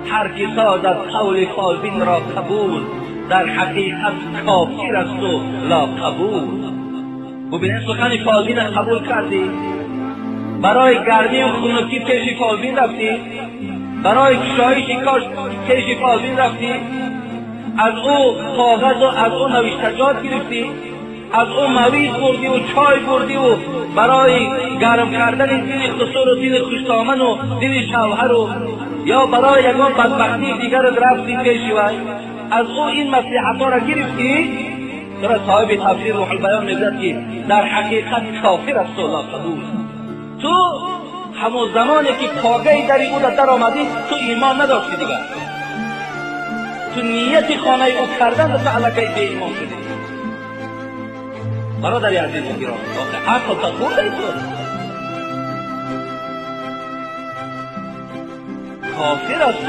Ҳар ки созад қавли фолбин ро қабул, дар ҳақиқат кофир асту лоқабул. Бубинед, сухани фолбинро қабул кардӣ, барои гармию хунукӣ пеши фолбин рафтӣ, барои кушоиши кош пеши фолбин рафтӣ, аз ӯ коғазу аз ӯ навиштаҷот гирифтӣ, аз ӯ мавиз бурдиву чой бурдиву барои гарм кардани дили хусуру дили хуштоману дили шавҳару ё барои ягон бадбахтии дигарат рафтӣ пеши вай, аз ӯ ин маслиҳатҳоро гирифтӣ. Тура соҳиби тафсир Рӯҳулбаён мегӯяд, ки дар ҳақиқат кофир асту лоқабул. Ту ҳамон замоне ки погаи дари ӯро даромадӣ, ту имон надоштӣ дигар. Ту нияти хонаи ӯ кардан, ту аллакай беимон шудӣ. Бародари азизу гиромӣ, ақл та хурдай, ту кофир асту.